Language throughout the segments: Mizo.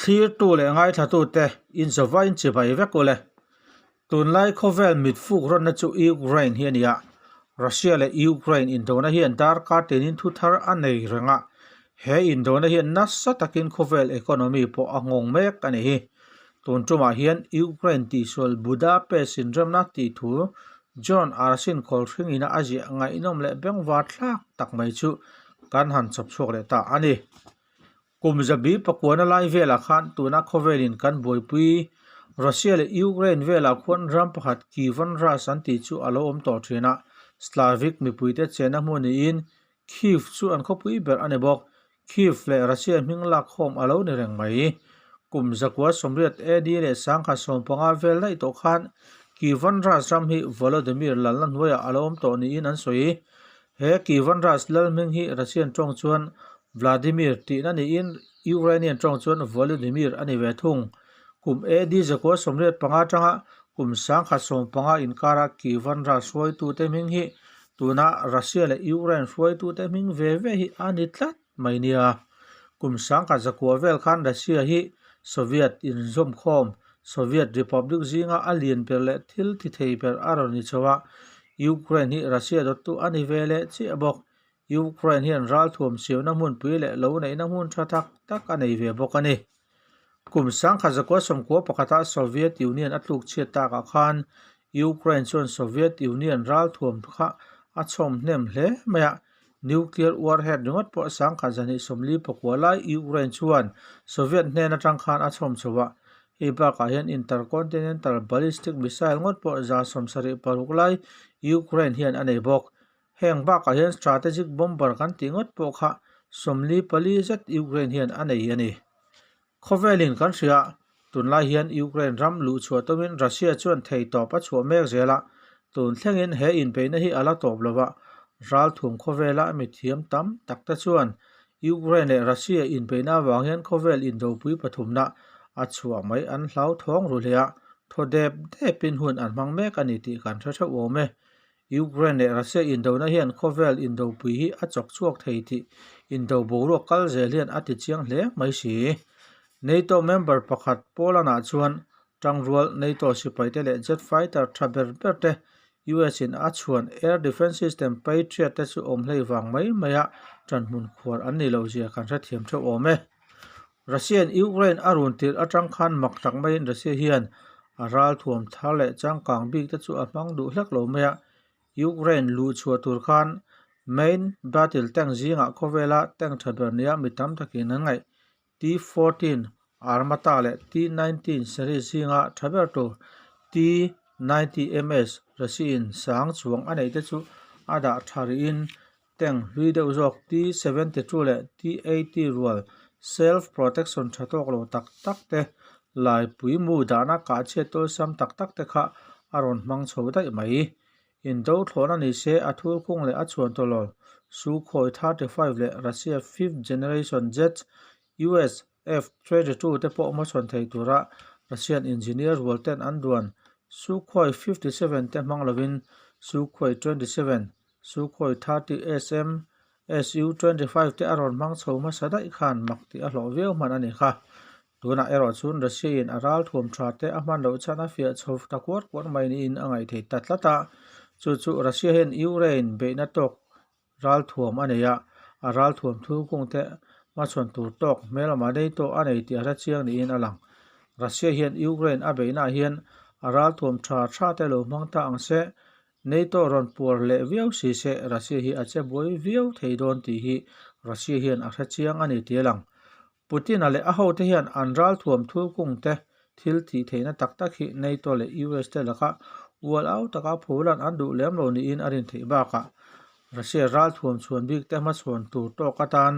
Thlirtu leh ngaithlatute inzawva inchibai vek ule. Tunlai khawvel mitfuk rawnna chu Ukraine hi a ni a, Russia leh Ukraine indona hian darkar tinin thu thar a nei reng a, he indona hian nasa takin khawvel economy pawh a nghawng mek a ni hi. Tun tumah hian Ukraine tihsual Budapest inremna tih thu John Arsin Kawlhringina a ziah ngaihnawm leh bengvar thlak tak mai chu kan han chawp chhuak leh ta a ni. Kum zabi pakuana lai velah khan tuna khawvelin kan buaipui Russia leh Ukraine velah khuan ram pakhat Kievan Rus an tih chu a lo awm tawh thin a, Slavic mipuite chenna hmun niin Kyiv chu an khawpui ber a ni bawk. Kyiv leh Russia hming lak khawm a lo ni reng mai. Kum zakua 80 AD leh 1015 vel daih tawh khan Kievan Rus ram hi Volodymyr lalna hnuaiah a lo awm tawh niin an sawi. He Kievan Rus lal hming hi Russian tawng chuan Vladimir tihna niin Ukrainian tawng chuan Volodymyr a ni ve thung. Kum AD 1985 atanga kum 1015 inkara Kievan Rus hruaitute hming hi tuna Russia leh Ukraine hruaitute hming ve ve hi a ni tlat mai nia. Kum 1900 vel khan Russia hi Soviet inzawmkhawm, Soviet Republic zinga a lian ber leh thil ti thei ber a rawn ni chho a, Ukraine hi Russia dawttu a ni ve leh chiah bawk. Ukraine hian ralthuam siamna hmunpui leh lo neihna hmun tha tak tak a nei ve bawk a ni. Kum 1991 a Soviet Union a tluk chhiat takah khan Ukraine chuan Soviet Union ralthuam kha a chhawm hnem hle mai a, nuclear warhead ringawt pawh 1949 lai Ukraine chuan Soviet hnen atang khan a chhawm chho a, hei bakah hian intercontinental ballistic missile ngawt pawh 76 lai Ukraine hian a nei bawk. Heng bakah hian strategic bomber kan tih ngawt pawh kha 44 zet Ukraine hian a nei a ni. Khawvelin kan hria, tunlai hian Ukraine ram luh chhuah tumin Russia chuan thei tawp a chhuah mek zel a, tun thlengin he inbeihna hi a la tawp lo va, ralthum khawvela mithiam tam tak te chuan Ukraine leh Russia inbeihna avang hian khawvel indopui pathumna a chhuah mai an hlauthawng ru hle a, thaw dep depin hun an hmang mek a ni tih kan hre theuh awm e. Ukraine leh Russia indona hian khawvel indopui hi a chawk chhuak thei tih indo boruak kal zel hian a ti chiang hle mai si. NATO member pakhat Poland-ah chuan tangrual NATO sipaite leh jet fighter tha ber ber te US in a chhuan air defence system Patriot te chu awm hlei vang mai maia tanhmun khuar an nih loh zia kan hrethiam theuh awm e. Russia-in Ukraine a run tirh atang khan mak tak maiin Russia hian a ralthuam thar leh changkang bik te chu a hmang duh hlek lo mai a. Ukraine luh chhuah tur khan main battle tank zingah khawvela tank tha ber nia mi tam takin an ngaih T-14 Armata leh T-19 series zinga tha ber tur T-90MS Russia-in sang chuang a neih te chu a dah tha rihin Tank hlui deuh zawk T-72 leh T-80 rual self protection tha tawk lo tak tak te, laipui mu dahna kah chhiat tawlsam tak tak te kha a rawn hmang chho daih mai. Indo thlawhna ni se a thurkhung leh a chhuan tawlawl Sukhoi 35 leh Russia fifth generation jets US F-32 te pawh hmachhawn thei tura Russian engineer rual ten an duan Sukhoi 57 te hmang lovin Sukhoi 27 Sukhoi 30 SM, Su-25 te a rawn hmang chho hmasa daih khan mak tih a hlawh viau hman a ni kha. Tunah erawh chuan Russia-in a ral thuam tha te a hman loh chhan a fiah chho ta kuar kuar mai niin a ngaih thei ta tlat a. Chu chu Russia hian Ukraine beihna tawk ral thuam a nei a, a ral thuam thurkung te hmachhawn tur tawk hmel amah nei tawh a nei tih a hre chiang niin a lang. Russia hian Ukraine a beihnaah hian a ral thuam tha tha te lo hmang ta ang se, NATO rawn puar leh viau si se Russia hi a che buai viau thei dawn tih hi Russia hian a hre chiang a ni tih a lang. Putin-a leh a hote hian an ralthuam thulkung te thil tih theihna tak tak hi NATO leh US te laka ual au taka phulan an duh lem lo niin a rin theih bakah Russia ralthuam chhuan bik te hmachhawn tur tawk atan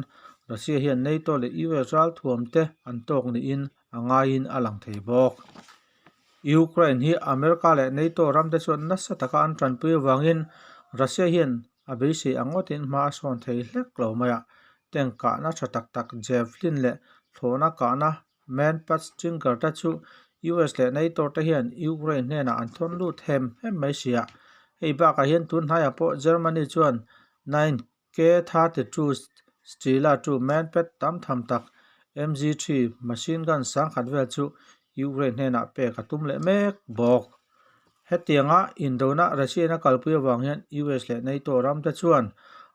Russia hian NATO leh US ralthuam te an tawk niin a ngaiin a lang thei bawk. Ukraine hi America leh NATO ramte chuan nasa taka an tanpui avangin Russia hian a beisei ang ngawtin hma a sawn thei hlek lo mai a. Tank kahna tha tak tak Javelin leh thlawhna kahna Manpads Stinger te chu US leh NATO te hian Ukraine hnenah an thawn lut hem hem mai si a. Hei bakah hian tun hnaiah pawh Germany chuan 9K 32 Strela chu Manpad tam tham tak MG-3 machine gun 10,000 vel chu Ukraine hnenah pek a tum leh mek bawk. Hetianga indona Russia-in a kalpui avang hian US leh NATO ramte chuan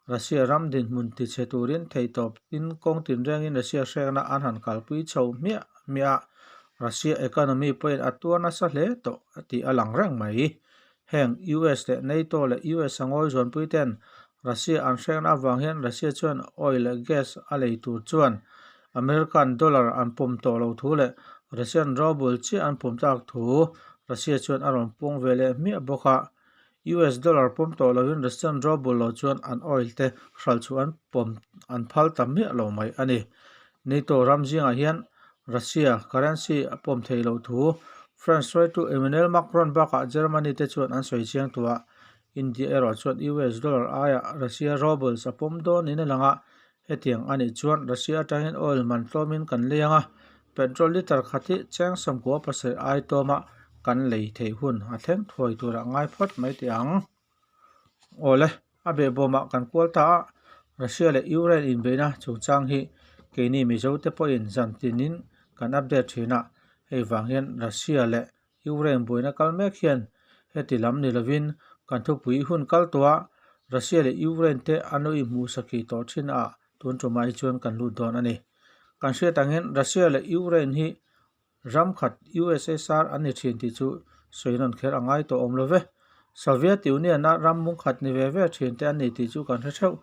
Russia ram dinhmun tichhe turin theihtawpin kawng tinrengin Russia hrekna an han kalpui chho hmiah hmiah a, Russia economy pawhin a tuar nasa hle tawh tih a lang reng mai. Heng US leh NATO leh US a ngawi zawnpui ten Russia an hrekna avang hian Russia chuan oil leh gas a lei tur chuan American dollar an pawm tawh lo thu leh Russian ruble chiah an pawm tak thu Russia chuan a rawn pawng ve leh hmiah bawk a. US dollar pawm tawh lovin Russian ruble lo chuan an oil te hralh chhuah an pawm an phal ta miah lo mai a ni. NATO ram zingah hian Russia currency a pawm thei loh thu France hruaitu Emmanuel Macron bakah Germany te chuan an sawi chiang tawh a, India erawh chuan US dollar aiah Russia rubles a pawm dawn in a lang a, hetiang a nih chuan Russia atangin oil man tlawmin kan lei ang a, petrol litre khat hi cheng 97 ai tlawma kan lei theih hun a thleng thuai turah ngai phawt mai teh ang. Awle, a behbawmah kan kual ta a, Russia leh Ukraine inbeihna chungchang hi keini Mizo te pawhin zan tinin kan update thin a, hei vang hian Russia leh Ukraine buaina kal mek hian heti lam ni lovin kan thupui hun kal tawh a, Russia leh Ukraine te an lo inhmuhsakih tawh thin a, tun tumah hi chuan kan lut dawn a ni. Kan hriat angin Russia leh Ukraine hi Ram khat USSR an ni thin tih chu sawi nawn kher a ngai tawh awm lo ve. Soviet Union-a ram mung khat ni ve ve thin te an ni tih chu kan hre theuh.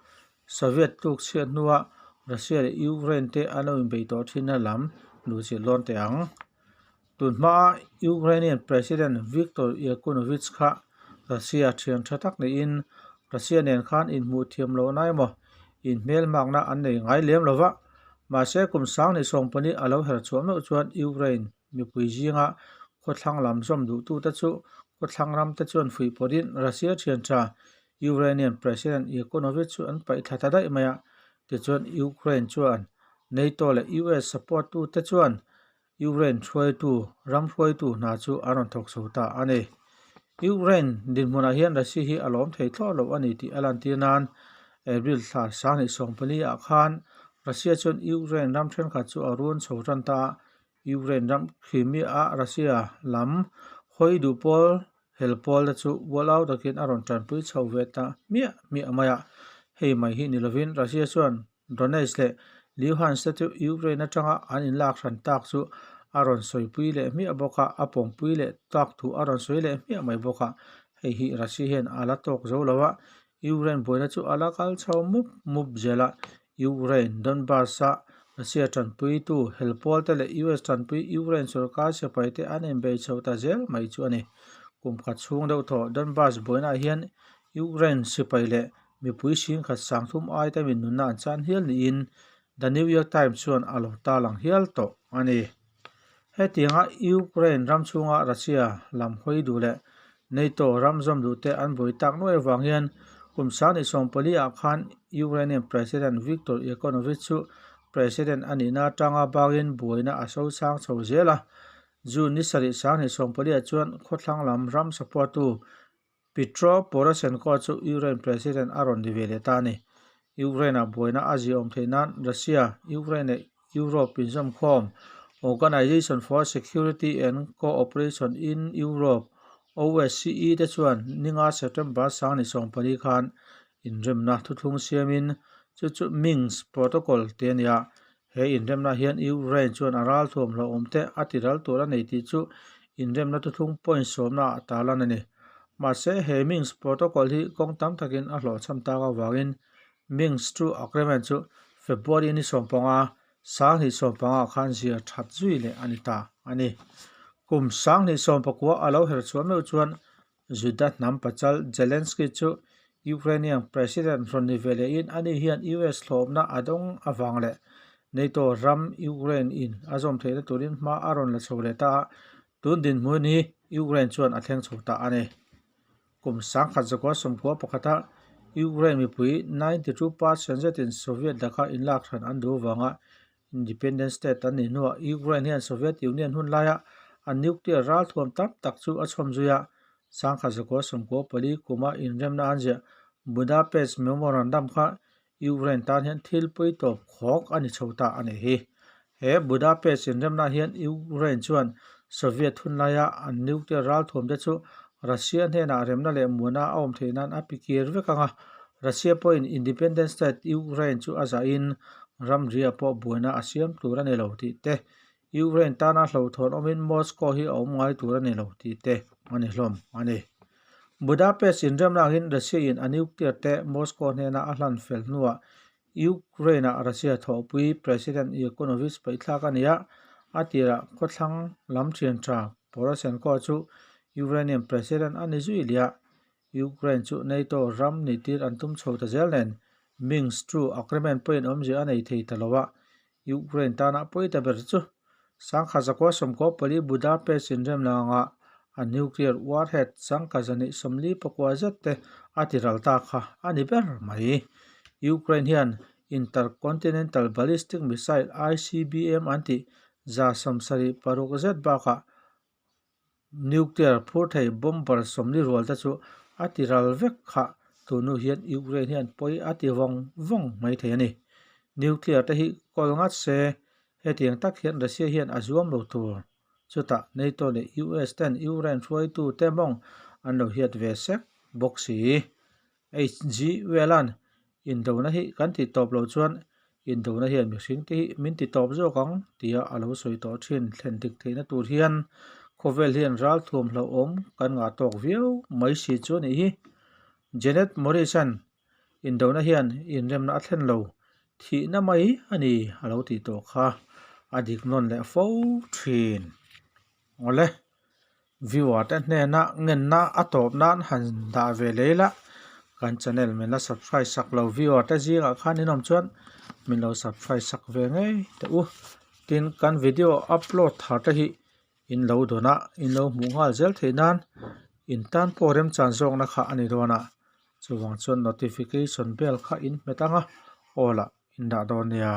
Soviet tluk chhiat hnua Russia leh Ukraine te an lo inbei tawh thinna lam luhchilh dawn teh ang. Tun hmaa Ukrainian President Viktor Yakunovich kha Russia thian tha tak niin Russia nen khan inhmuh thiam lohna emaw inhmelmakna an nei ngai lem lo va. Mahse, kum 2024 a lo her chhuah meuh chuan Ukraine mipui zinga khawthlang lam zawm duhtute chu khawthlang ramte chuan fuih pawhin Russia thian tha Ukrainian President Yakunovich chu an paih thla ta daih mai a. Tichuan, Ukraine chuan NATO leh US support tute chuan Ukraine hruaitu ram hruaitu hna chu an rawn thawk chho ta a ni. Ukraine dinhmunah hian Russia hi a lawm thei thlawh loh a ni tih a lantir nan April thla 2024 ah khan Russia chuan Ukraine ram thenkhat chu a run chho tan ta a, Ukraine ram Crimea ah Russia lam hawi duh pawl hel pawl te chu ual au takin a rawn tanpui chho ve ta hmiah hmiah mai a. Hei mai hi ni lovin Russia chuan Donetsk leh Luhansk te chu Ukraine atanga an inlak hran tak chu a rawn sawipui leh hmiah bawk a, a pawmpui leh tak thu a rawn sawi leh hmiah mai bawk a. Hei hi Russia hian a la tawk zo lo a, Ukraine buaina chu a la kal chho mup mup zel a. Ukraine Donbas-a Russia tanpuitu hel pawl te leh US tanpui Ukraine sorkar sipai te an inbei chho ta zel mai chu a ni. Kum khat chhung deuh thaw Donbas buainaah hian Ukraine sipai leh Mipui singkhat 3000 ai te min nunna an chan hial niin The New York Times chuan a lo tarlang hial tawh a ni. Hetianga Ukraine ram chhunga Russia lam hawi duh leh NATO ram zawm duh te an buai tak nuai avang hian kum 2024 ah khan Ukrainian President Viktor Yanukovych chu President a nihna atanga bangin buaina a sosang chho zel a. June ni sarih 2024 ah chuan khawthlang lam ram support tu Petro Poroshenko chu Ukraine President a rawn ni ve leh ta a ni. Ukraine-ah buaina a ziaawm theih nan Russia, Ukraine leh Europe inzawmkhawm Organization for Security and Co-operation in Europe, OSCE, te chuan ninga September 2024 khan inremna thuthlung siamin chu chu Minsk Protocol tih a ni a. He inremna hian Ukraine chuan a ralthuam hlauhawm te a ti ral tur a nei tih chu inremna thuthlung point sawmna ah tarlan a ni. Mahse, he Minsk Protocol hi kawng tam takin a hlawhchham tak avangin Minsk II Agreement chu February ni 15, 2015 khan zir that zui leh a ni ta a ni. Kum 2019 a lo her chhuah meuh chuan Juda hnam pachal Zelensky chu Ukrainian President rawn ni ve lehin ani hian US hlawhna a dawng avang leh NATO ram Ukraine in a zawm theihna turin hma a rawn la chho leh ta a, tun dinhmun hi Ukraine chuan a thleng chho ta a ni. Kum 1991 a Ukraine mipui 92% zetin Soviet laka inlak hran an duh avanga Independent state an nih hnuah Ukraine hian Soviet Union hun laia an nuclear ralthuam tam tak chu a chhawm zui a, 1994 kuma inremna an ziah Budapest Memorandum kha Ukraine tan hian thil pawi tawp khawk a ni chho ta a nih hi. He Budapest inremna hian Ukraine chuan Soviet hunlaia an nuclear ralthuamte chu Russia hnenah remna leh muana a awm theih nan a pi kir vek ang a, Russia pawhin independent state Ukraine chu a zahin ramria pawh buaina a siam tur a ni lo tih te, Ukraine tana hlauhthawn awmin Moscow hi a awm ngai tur a ni lo tih te a ni hlawm a ni. Budapest inremna angin Russia-in a nuclear te Moscow hnena a hlan fel hnuah Ukraine-ah Russia thawhpui President Yanukovych paihthlak a ni a, a tirah khawthlang lam thian tha Poroshenko chu Ukrainian President a ni zui leh a, Ukraine chu NATO ram ni tir an tum chho ta zel nen Minsk II Agreement pawhin awmzia a nei thei ta lo a, Ukraine tana pawi ta ber chu Sangha zakua 14 Budapest inremna anga a nuclear warhead sangha 244 zet te a ti ral ta kha a ni ber mai. Ukraine hian Intercontinental Ballistic Missile, ICBM, an tih 76 zet bakah Nuclear phur thei bomber 40 rual te chu a ti ral vek kha tunu hian Ukraine hian pawi a ti vawng vawng mai thei a ni. Nuclear te hi kawl ngat se hetiang tak hian Russia hian a zuam lo tur. Chutah NATO leh US ten Ukraine hruaitu te mawng an lo hiat ve sek bawk si. HG Whelan, Indona hi kan tih tawp loh chuan Indona hian mihring te hi min ti tawp zawk ang tia a lo sawi tawh thin. Thlen dik theihna tur hian khawvel hian ralthuam hlauhawm kan ngah tawk viau mai si chu a nih hi. Janet Morrison, Indona hian inremna a thlen lo thihna mai a ni a lo tih tawh kha a dik nawn leh fo thin. Awle, viewer te hnena ngenna a tawp nan han dah ve leh ila, kan channel min la subscribe sak lo viewer te zingah khan in awm chuan min lo subscribe sak ve ngei teh u. Tin, kan video upload thar te hi in lo dawn a, in lo hmuh nghal zel theih nan in tan pawh remchan zawkna kha a ni dawn a, chuvang chuan notification bell kha in hmet ang a, aw lah in dah dawn nia.